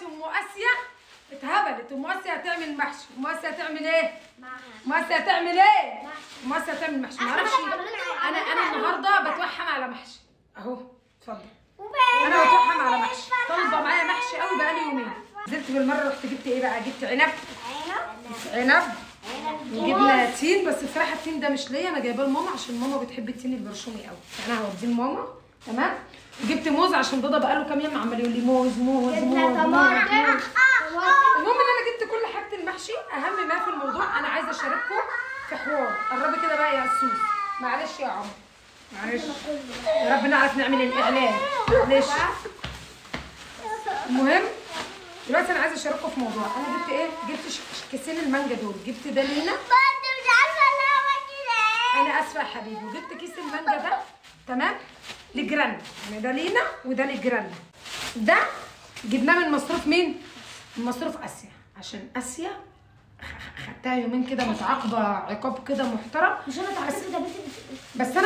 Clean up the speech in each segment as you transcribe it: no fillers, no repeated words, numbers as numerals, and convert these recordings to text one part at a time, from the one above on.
ام اسيا اتهبلت. ام اسيا هتعمل محشي. ام اسيا هتعمل ايه؟ ام اسيا هتعمل ايه؟ ام اسيا هتعمل محشي. معرفش انا النهارده بتوحم على محشي اهو. اتفضل. انا بتوحم على محشي، طالبه معايا محشي قوي بقالي يومين. نزلت بالمرة رحت جبت ايه بقى؟ جبت عنب، عنب، وجبنا تين. بس بصراحة التين ده مش ليا، انا جايباه لماما عشان ماما بتحب التين البرشومي قوي، فانا هوديه لماما. تمام. وجبت موز عشان دادا بقاله كام يوم عمال يقول لي موز موز موز. المهم ان انا جبت كل حاجة المحشي. اهم ما في الموضوع انا عايزه اشارككم في حوار. قربي كده بقى يا سوس، معلش يا عمر، معلش، يا رب نعرف نعمل الاعلان، معلش. المهم دلوقتي انا عايزه اشارككم في موضوع. انا جبت ايه؟ جبت كيسين المانجا دول، جبت ده لينا. انا اسفه يا حبيبي. وجبت كيس المانجا ده، تمام، لجرانا، يعني ده لينا وده لجرانا. ده جبناه من مصروف مين؟ من مصروف اسيا، عشان اسيا خدتها يومين كده متعاقبه عقاب كده محترم. مش انا اتعاقبت ده بس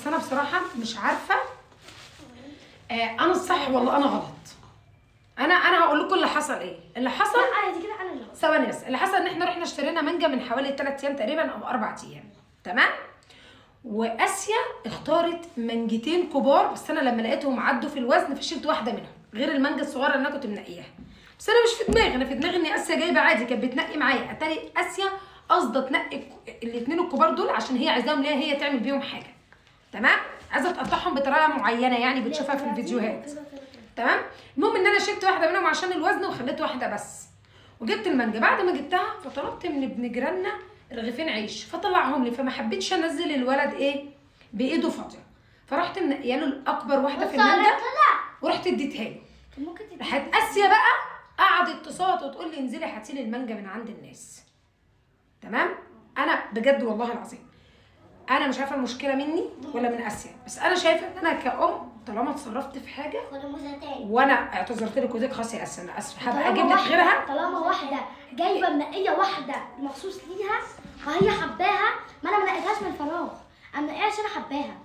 انا بصراحة مش عارفه انا الصح ولا انا غلط. انا هقول لكم اللي حصل ايه. اللي حصل لا دي كده انا اللي غلط. ثواني بس. اللي حصل ان احنا رحنا اشترينا مانجا من حوالي 3 ايام تقريبا او 4 ايام، تمام؟ واسيا اختارت مانجتين كبار، بس انا لما لقيتهم عدوا في الوزن فشلت واحدة منهم غير المانجا الصغيرة اللي انا كنت منقياها. بس انا مش في دماغي، انا في دماغي ان اسيا جايبه عادي، كانت بتنقي معايا. اتاري اسيا قصده تنقي الاثنين الكبار دول عشان هي عايزاهم ليها هي تعمل بيهم حاجة، تمام؟ عايزه تقطعهم بطريقة معينة يعني بتشوفها في الفيديوهات، تمام؟ المهم ان انا شلت واحدة منهم عشان الوزن وخليت واحدة بس. وجبت المانجا. بعد ما جبتها فطلبت من ابن جيراننا رغيفين عيش فطلعهم لي، فما حبيتش انزل الولد ايه بايده فاضية، فرحت منقيه له الاكبر واحدة في المانجا ورحت اديتها له. راحت اسيا بقى قعدت تصوت وتقول لي انزلي هاتي لي المانجا من عند الناس، تمام؟ انا بجد والله العظيم انا مش عارفه المشكلة مني ولا من اسيا، بس انا شايفه ان انا كأم طالما اتصرفت في حاجة وانا اعتذرت لك وقلت لك خلاص يا اسيا انا اسفه هبقى اجيب لك غيرها. طالما واحدة جايبه منقيه واحدة مخصوص ليها وهي حباها، ما انا ما نقيتهاش من فراغ، انا منقيها عشان انا حباها.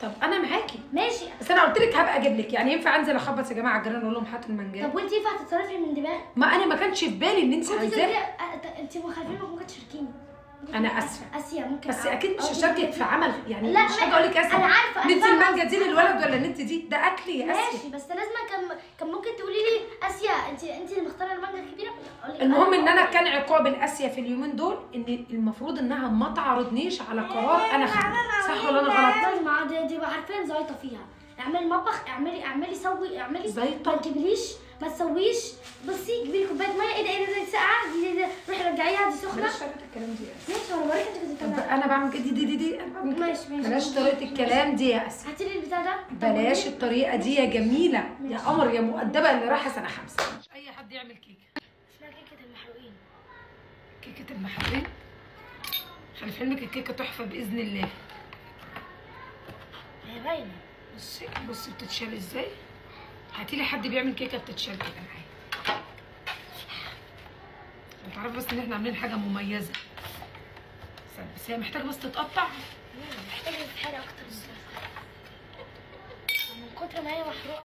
طب انا معاكي ماشي، بس انا قلت لك هبقى اجيب لك. يعني ينفع انزل اخبط يا جماعة على الجيران اقول لهم هاتوا المانجا؟ طب وانت ينفع تتصرفي من دماغك؟ ما انا ما كانش في بالي ان انت عايزاها. انت مخالفين، ممكن تشاركيني. انا اسفه اسيا، ممكن، بس اكيد مش هشاركك في عمل يعني. لا مش هاجي اقول لك اسيا انا عارفه ندي المانجا دي للولد ولا ندي دي، ده اكل يا اسيا. ماشي، بس لازم كان ممكن تقولي لي اسيا انت اللي مختاره المانجا الكبيرة. المهم ان انا كان عقاب الاسيا في اليومين دول ان المفروض انها ما تعرضنيش على قرار انا خدته، صح ولا انا غلط؟ لازم دي عارفين زيطه فيها. اعملي المطبخ، اعملي سوي، اعملي زيطه، ما تجيبليش، ما تسويش. بصي جيبي لي كوباية مية. ايه ده ايه ده، دي ساقعه، دي روحي رجعيها، دي سخنة. بلاش طريقه الكلام دي يا اسيا. ماشي، انا بوريك انت كنت بتعملي. انا بعمل كده، دي دي دي انا بعمل كده. ماشي ماشي، بلاش طريقه الكلام دي يا اسيا. هاتي لي البتاع ده. بلاش الطريقة دي يا جميلة يا قمر يا مؤدبة اللي رايحة سنة 5. مش اي حد يعمل كيكة. اسمها كيكة المحروقين. كيكة المحروقين؟ خلي في علمك الكيكه تحفة باذن الله. هي باينة. بصي بصي بتتشال ازاي. هاتي لي حد بيعمل كيكة بتتشال كده معايا. انت عارفه بس ان احنا عاملين حاجة مميزة، بس هي محتاجه بس تتقطع. محتاجه تتحرق اكتر من كتر ما هي محروقة.